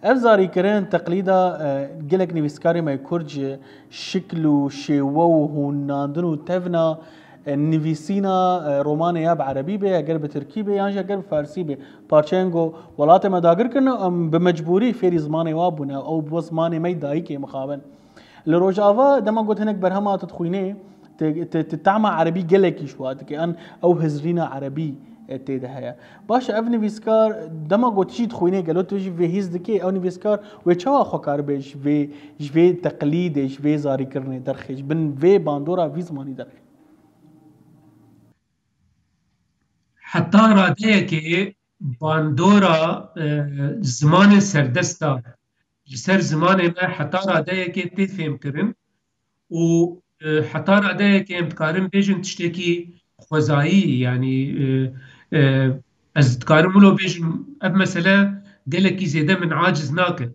Ev zarîkirin, teqlîda, e, gelek nivîskarê me kurd ji şikl û şêwe û hûnandin û tevna, e, nivîsîna, e, romanê ya bi erebî be, heger bi tirkî be, yan jî heger bi farsî be. Parçeyên ku welatê me dagir kirine, em bi mecbûrî fêrî zimanê wa bûne, ew bû zimanê me yê dayikê mixabin. Li Rojava dema got hinek berhema tu dixwînê, tu, tu, tu tahma erebî gelekî ji wa dike. An ew hizrîna erebî, e, tê de heye. Baş e, ev nivîskar dema got jî dixwînê, gelo tu jî vê hîs dikê, ew nivîskar wê çawa xwe karibe ji vê, ji vê teqlîdê, ji vê zarîkirinê derxê, ji bin vê bandora vî zimanî derxê? Heta radeyekê bandora, e, zimanê serdesta li ser zimanê me heta radeyekê tê fêmkirin û, e, heta radeyekê em dikarin bêjin tiştekî xwezayî, yanî, e, e, ez dikarim wilo bêjim, ev mesele gelekî zêde min aciz nake.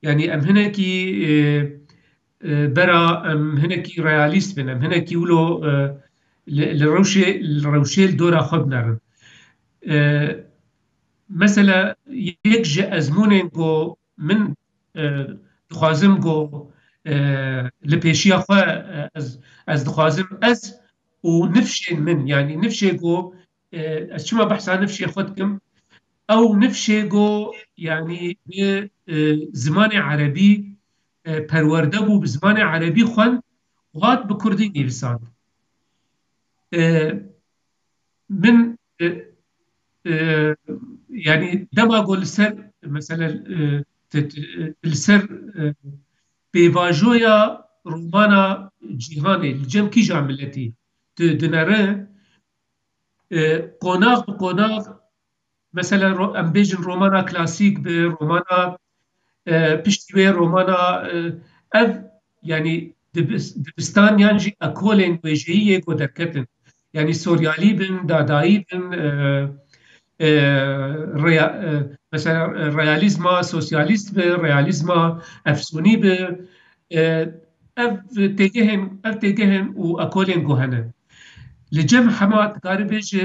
Yanî em hinekî, e, e, bera em hinekî realîst bin, em hinekî wilo, e, li, li rewşê, li rewşê li dora xwe binerin. E, mesela yek ji ezmûnên ku min, e, dixwazim ku, e, li pêşiya xwe, e, ez, ez dixwazim ez û nifşên min, yanî nifşê ku, e, ez çima behsa nifşê xwe dikim? Ew nifşê ku, yanî bi, e, zimanê erebî, e, perwerde bû, bi zimanê erebî xwend û hat bi kurdî nivîsand. E, min, e, e, yanî dema ku li ser, mesela, e, te, te, li ser, e, pêvajoya romana cîhanê li cem kîja miletî tu dinere, e, qonax bi qonax, mesela ro-, em bêjin romana klasîk bi, romana, e, piştî wê romana, e, ev, yanî dibis-, dibistan yan jî ekolên wêjeyî yê ku derketin. Yanî soryalî bin, dadayî bin, e, e, reya-, e, mesela, e, realîzma sosyalîst bi, realîzma efsûnî bi, e, ev têgehên, ev têgehên û ekolên ku hene. Li cem hema dikarî bêje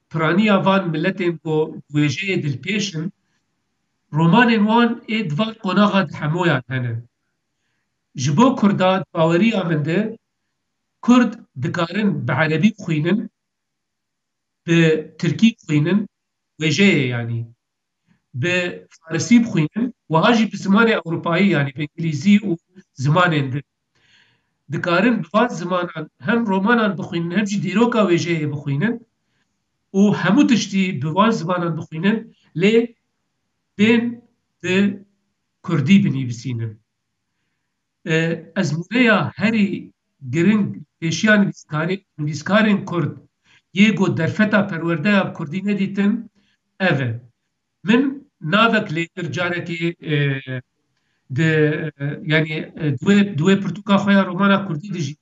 piraniya van miletên ku wêjeyê dilpêş in, romanên wan ê di van qonaxa di hemoyan hene. Ji bo Kurda di baweriya min de Kurd dikarin bi erebî bixwînin, bi tirkî bixwînin, wêjeyê yanî, bi farisî bixwînin, wiha jî bi zimanê ewropayî, yanî bi îngilîzî û zimanên din. Dikarin bi van zimanan hem romanan bixwînin, hem jî dîroka wêjeyê bixwînin û hemû tiştî bi van zimanan bixwînin, lê bên bi kurdî binivîsînin. E, ezmûneya herî giring pêşiya nivîskarê-, nivîskarên kurd yê ku derfeta perwerdeya bi kurdî nedîtin ev e. Min navek lêkir carekê, e, di, e, yanî, e, di wê, di wê pirtûka xwe ya romana kurdî de jî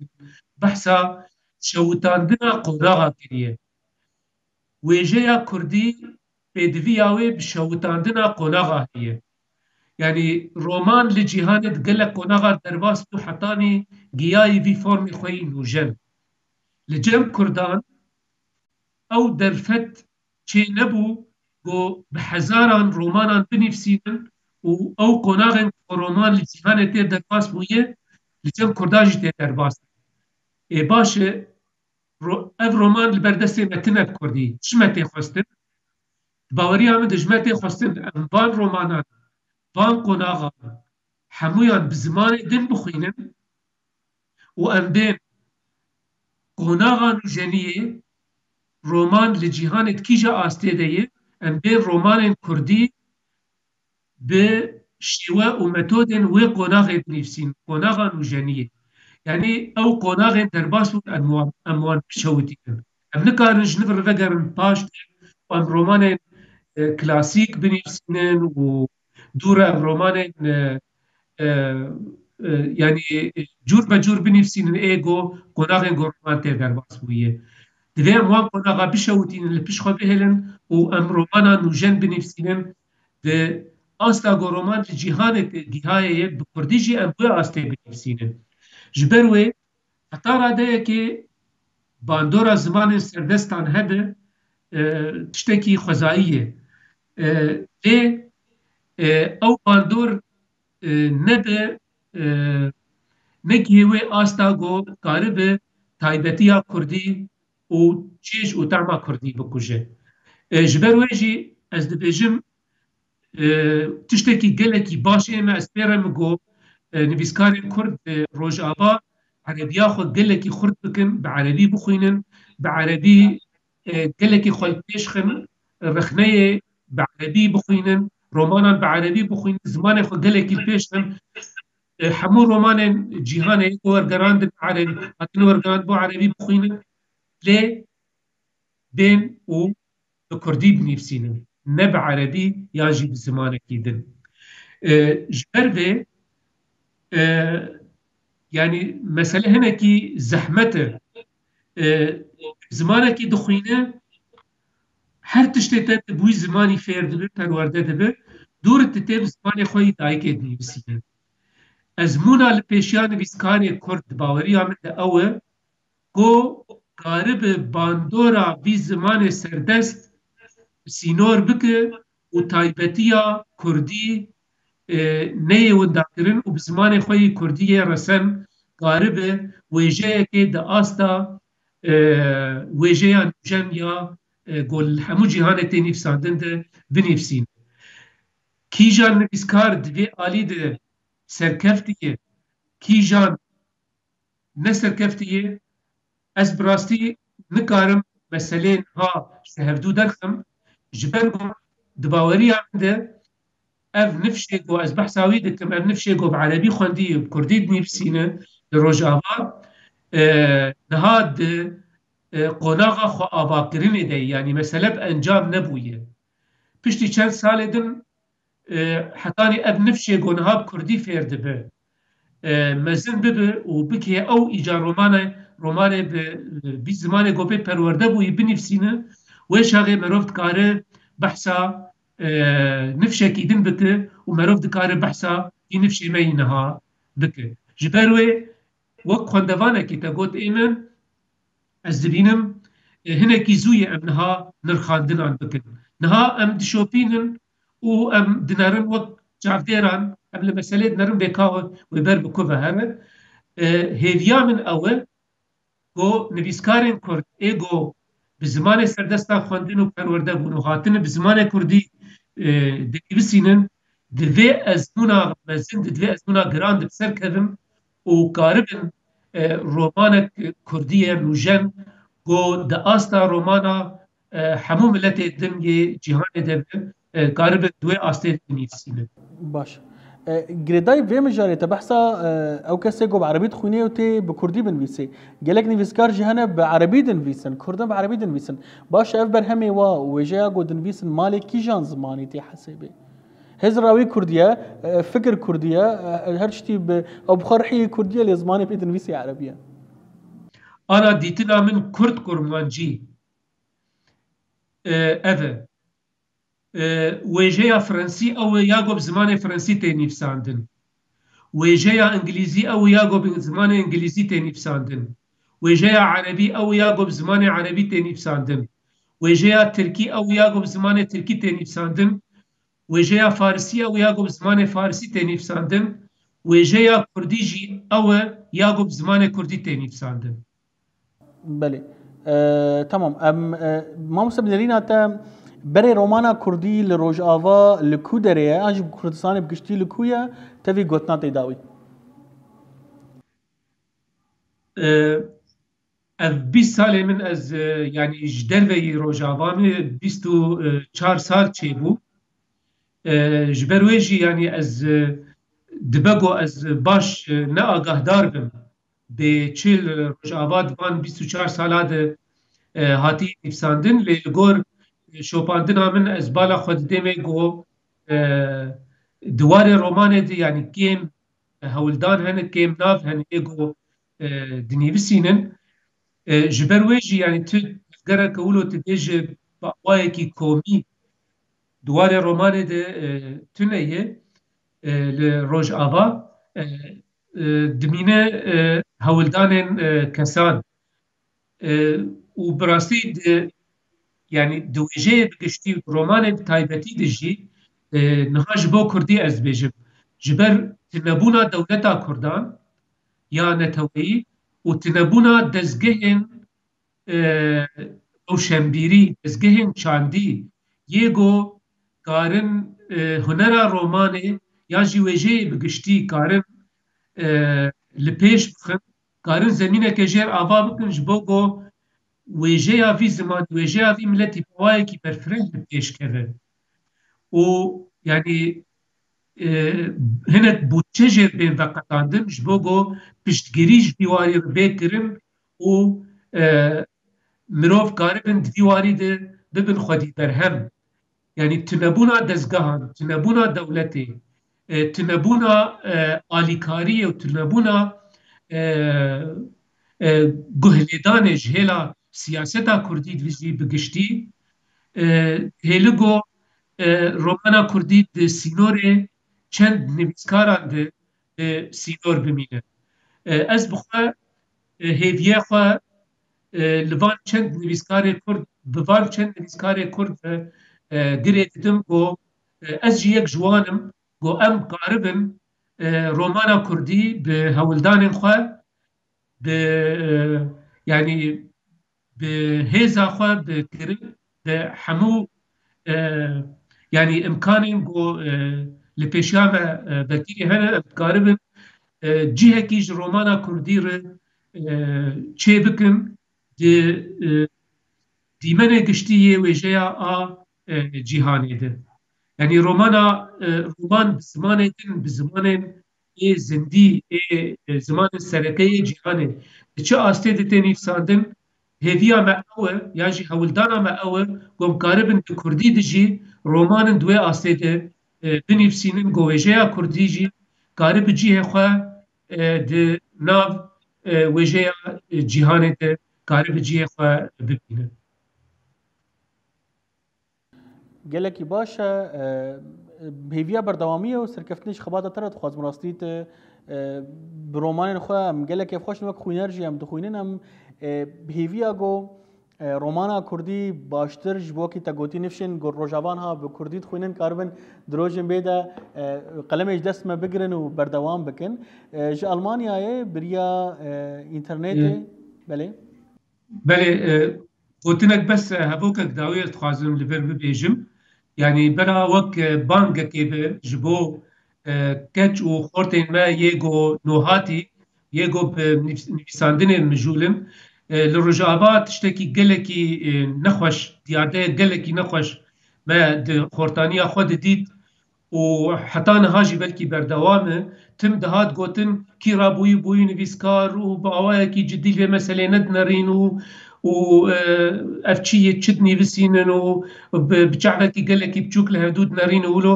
behsa şewitandina qonaxa kiriye. Wêjeya kurdî pêdiviya wê bi şewitandina qonaxa heye. Yanî roman li cîhanê di gelek qonaxan derbas bû, hetanî giyayî vî formê xwe yî nûjen. Li cem kurdan ew derfet çê nebû ku bi hezaran romanan binivîsînin û ew qonaxên ku roman li cîhanê tê derbas bûye, li cem kurdan jî tê derbas. Ê baş e, ro-, ev roman li ber destê me tine bi kurdî. Ji me tê xwestin. Di baweriya min de ji me tê xwestin em van romanan, van qonaxan hemûyan bi zimanê din bixwînin û em bên qonaxa nûjeniyê, roman li cîhanê di kîja astê de ye, em bên romanên kurdî bi şêwe û metodên wê qonaxê binivîsîn, qonaxa nûjeniyê. Yanî ew qonaxên derbas bûn, em wan, em wan biçewitînin. Em nikarin ji nû re vegerin paş de û em romanên, e, klasîk binivîsînin û dû re em romanên, e, e, e, yanî, e, cûr be cûr binivîsînin ê ku qonaxên ku roman tê derbas bûye. Divê em wan qonaxa bişewitînin, li pişt xwe bihêlin û em romana nûjen binivîsînin. Di asta ku roman li cîhanê te-, gihaye ye, bi kurdî jî em bi wê astê binivîsînin. Ji ber wê Heta radeyekê bandora zimanên serdestan hebe, e, tiştekî xwezayî ye. E, lê, e, ew bandor, e, nebe, e, negihê wê asta ku karibe taybetiya kurdî û çêj û tehma kurdî bikuje. E, ji ber wê jî ez dibêjim, e, tiştekî gelekî baş ê me, ez pê re min got, e, nivîskarên kurd, e, Rojava erebiya xwe gelekî xurt bikin, bi erebî bixwînin, bi erebî, e, gelekî xwe li pêş xin, rexneyê bi erebî bixwînin, romanan bi erebî bixwînin, zimanê xwe gelekî li pêş xin. E, hemû romanên cîhanê ku wergerandin erebî, hatin wergerand bo erebî bixwînin, lê bên û bi kurdî binivîsînin, ne bi erebî yan jî bi zimanekî din. E, ji ber vê, e, yanî mesele hinekî zehmet e. E, zimanekî dixwîne, her tiştê te bi wî zimanî fêr dibe, perwerde dibe, dûr dite bi zimanê xwe yî dayikê dinivîsîne. Ezmûna li pêşiya nivîskarê kurd di baweriya min de ew e, ku karibe bandora vî zimanê serdest sînor bike û taybetiya kurdî, e, neyê windakirin û bi zimanê xwe yê kurdî yê resen karibe wêjeyekê di asta, e, wêjeya nûjen ya, e, ku li hemû cîhanê tê nivîsandin de binivîsîne. Kîjan nivîskar di vê alî de serkeftiye, kîjan ne serkeftî ye. Ez bi rastî nikarim meseleyên ha ji hevdû derxim. Ji ber ku di baweriya min de ev nifşê ku ez behsa wî dikim, ev nifşê ku bi erebî xwendî, bi kurdî dinivîsîne li Rojava, e, niha di, e, qonaxa xwe avakirinê de ye. Yanî mesele bi encam nebûye. Piştî çend salê din e, hetanî ev nifşê ku niha bi kurdî fêr dibe, e, mezin bibe û bikê ew îca romane, romanê bi, e, vî zimanê ku pê perwerde bûyî binivîsîne, wê çaxê merov dikare behsa, e, nifşekî din bike û merov dikare behsa vî nifşê me yî niha bike. Ji ber wê wek xwendevanekî te got ê min, ez dibînim, e, hinekî zû ye em niha nirxandinan bikin. Niha em dişopînin û em dinerin wek çavdêran, em li meselê dinerin vê ka wê ber bi ku ve here. E, hêviya min ew e ku nivîskarên kurd ê ku bi zimanê serdestan xwendin û perwerde bûn û hatine bi zimanê kurdî, e, dinivîsînin, di vê ezmûna mezin, di vê ezmûna giran de bi ser kevin û karibin, e, romanek kurdî ye nûjen ku di asta romana, e, hemû miletê din yê cîhanê de be, e, karibin di wê astê de binivîsînin. Baş. E, girêdayî vê mijarê te behsa, e, ew kesê ku bi erebî dixwîne û tê bi kurdî binivîsê. Gelek nivîskar jî hene bi erebî dinivîsin, kurdin bi erebî dinivîsin. Baş, ev berhemê wa û wêjeya ku dinivîsin malê kîjan zimanî tê hesêbê? Hizra wî kurdî ye, e, fikir kurdî ye, e, her tiştî bi, ew bi xwe rihî kurdî ye, lê zimanê pê dinivîsê erebî ye. Ana dîtina min kurd kurmancî, e, ev e. E, wêjeya Frensî ew e ya ku bi zimanê Frensî tê nivîsandin. Wêjeya Îngilîzî ew e ya ku bi zimanê Îngilîzî tê nivîsandin. Wêjeya Erebî ew e ya ku bi zimanê Erebî tê nivîsandin. Wêjeya Tirkî ew e ya ku bi zimanê Tirkî tê nivîsandin. Wêjeya Farisî ew e ya ku bi zimanê Farisî tê nivîsandin. Wêjeya Kurdî jî ew e ya ku bi zimanê Kurdî tê nivîsandin. Belê. E, tamam. Em, e, mamoste, bi nerîna te berê romana kurdî li Rojava li ku derê ye? An jî Kurdistanê bi giştî li ku ye? Tevî gotina tê dawî. E, ev bîst salê min ez, e, yanî ji derveyî Rojava min bîst û çar sal çêbû. E, ji ber wê jî yanî ez, e, dibe ku ez baş, e, ne agahdar bim. Bê çi li Rojava di van bîst û çar sala de, e, hatî nivîsandin, lê li gor, e, şopandina min ez bala xwe didêm ê ku, e, di warê romanê de, yanî kêm hewldan hene, kêm nav hene ê ku, e, dinivîsînin. E, ji ber wê jî, yanî tu gereke wilo tu bêje bi awayekî komî di warê romanê de, e, tune ye, e, li Rojava, e, e, dimîne, e, hewldanên, e, kesan. E, û bi rastî di, yanî di wêjeyê bi giştî û di romanê bi taybetî de jî, e, niha ji bo Kurdî ez dibêjim. Ji ber tunebûna dewleta Kurdan ya neteweyî û tunebûna dezgehên, e, rewşenbîrî, dezgehên çandî yê ku karin, e, hunera romanê yan jî wêjeyê bi giştî karin, e, li pêş bixin, karin zemîneke jêr ava bikin ji bo ku wêjeya vî zimanî, wêjeya vî miletî bi awayekî berfireh li pêş keve. Û, yanî, e, hinek budçe jê bên veqetandin ji bo ku piştgirî ji vî warî re bê kirin û, e, mirov karibin di vî warî de bibin xwedî berhem. Yanî tunebûna dezgehan, tunebûna dewletê, e, tunebûna, e, alîkariyê û tunebûna, e, e, guhlêdanê ji hêla siyaseta Kurdî di vî jî bi giştî, e, hêli ku, e, romana Kurdî di sînorê çend nivîskaran de, e, sînor bimîne. E, ez bi xwe, e, hêviye xwe, e, li van çend nivîskarê Kurd, bi van çend nivîskarê Kurd ve, e, girê didim ku, e, ez jî yek ji wan im ku em karibin, e, romana Kurdî bi hewldanên xwe, bi, e, yanî bi hêza xwe, bi kirin, bi hemû, e, yanî imkanên ku, e, li pêşiya me, e, vekirî hene, em dikaribin, e, cihekî ji romana Kurdî re, e, çê bikin, di, e, dîmenê giştî yê wêjeya a, e, cîhanê de. Yanî romana, e, roman bi zimanê din, bi zimanên ê zindî, ê, e, zimanên sereke yê cîhanê di çi astê de tê nivîsandin, hêviya me ew e, yan jî hewldana me ew e, ku em karibin di Kurdî de jî romanin di wê astê de, e, binivîsînin, ku wêjeya Kurdî jî karibe cihê xwe, e, di nav, e, wêjeya, e, cîhanê de karibe cihê xwe bibîne. Gelekî baş e, e, hêviya berdewamiyê û serkeftinê ji xebata te re dixwazim rastî te, e, bi romanên xwe em gelek kêfxweş in, wek xwîner jî em dixwînin, em, e, bi hêviya ku, e, romana Kurdî baştir ji bo wekî te gotî nifşên ku Rojava niha bi Kurdî dixwînin, karibin di rojên bê de, e, qelemê ji dest me bigirin û berdewam bikin. E, ji Almanyayê beriya, e, înternetê, Hı. belê. Belê, e, gotinek bes, e, hevokek dawî ez dixwazim li vir bibêjim. Yanî bera wek, e, bangekê be ji bo, e, keç û xortên me yê go nohatî, yê go bi nivîs-, nivîsandinê mijûl in. E, li Rojava tiştekî gelekî, e, nexweş, diyardeyek gelekî nexweş me di xortaniya xwe de dît. û heta niha jî belkî berdewam e. Tim dihat gotin, kî rabûyî bûyî nivîskar û bi awayekî cidî li vê meselê nedinerîn û, û, e, ev çi yê çi dinivîsînin û bi, bi çavekî gelekî biçûk li hevdû dinerîn û wilo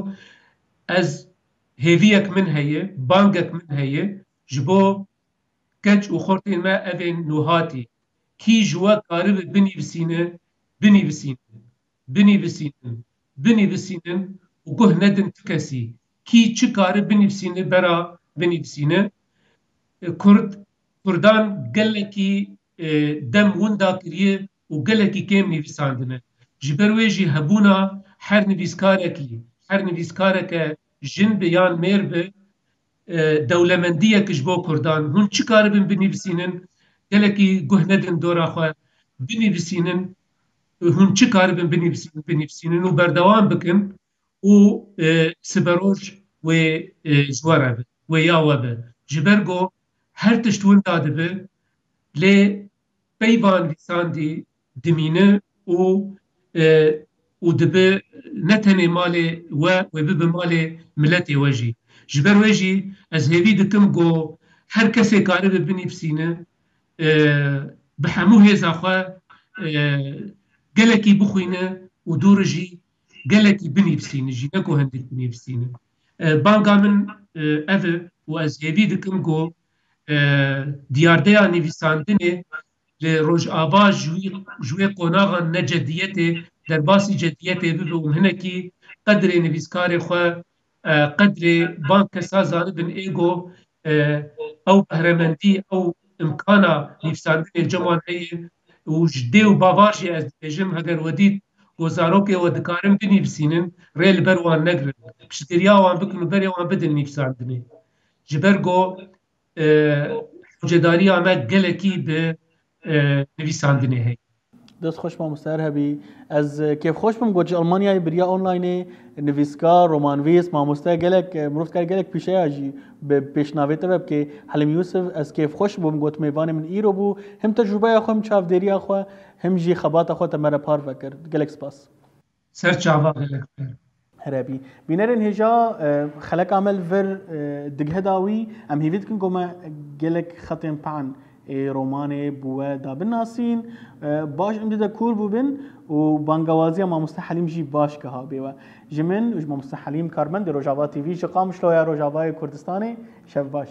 ez hêviyek min heye, bangek min heye ji bo keç û xortên me evên nûhatî. Kî ji we karibe binivîsîne, binivîsîne. Binivîsînin, binivîsînin û guh nedin ti kesî. Kî çi kare binivîsîne, bera binivîsîne. E, Kurd, Kurdan gelekî, e, dem winda kiriye û gelekî kêm nivîsandine. Ji ber wê jî hebûna her nivîskarekî, her nivîskareke jin be yan mêr be, e, dewlemendiyek ji bo Kurdan. Hûn çi karibin binivîsînin, gelekî guh nedin dora xwe, binivîsînin, hûn çi karibin binivîsînin, binivîsînin û berdewam bikin û, e, siberoj wê, e, ji we re be, wê ya we be. Ji ber ku her tişt winda dibe, lê peyva nivîsandî dimîne û, e, û dibe ne tenê malê we, wê bibe malê miletê we jî. Ji ber wê jî ez hêvî dikim ku her kesê karibe binivîsîne, e, bi hemû hêza xwe, e, gelekî bixwîne û dû re jî gelekî binivîsîne jî, ne ku hindik binivîsîne. E, banga min, e, ev e û ez hêvî dikim ku, e, diyardeya nivîsandinê li Rojava ji wî, ji wê qonaxan ne cediyetê, derbasî cediyetê bibe û em hinekî qedrê nivîskarê xwe, e, qedrê van kesa zanibin ê ku e, ew behremendî, ew imkana nivîsandinê cem wan heye û ji dê û bavar jî ez dibêjim, heger we dît ku zarokê we dikarin binivîsînin, rê li ber wan negirin. Piştgiriya wan bikin û berê wan bidin nivîsandinê. Ji ber ku, e, hewcedariya me gelekî bi, e, nivîsandinê heye. Dest xweş mamoste, her hebî. Ez, e, kêfxweş bim ku ji Almanyayê bi riya onlineê nivîskar, romanvîs, mamoste gelek, e, mirov dikare gelek pîşeya jî bi pêşnavê te ve bike. Helîm Yûsif, ez kêfxweş bûm ku tu mêvanê min îro bû. Him tecrûbeya xwe, him çavdêriya xwe, him jî xebata xwe te me re parve kir. Gelek spas. Ser çava, gelek xêr. Her hebî. Bînerên hêja, e, xeleka me li vir, e, digiheda wî, em hêvî dikin ku me gelek xetên pan ê romanê bi we da binasîn. E, baş em dide kûr bûbin û bangawaziya mamoste Helîm jî baş giha bê we. Ji min û ji mamoste Helîm karmendê Rojava T V ji Qamişloya Rojavayê Kurdistanê, şev baş.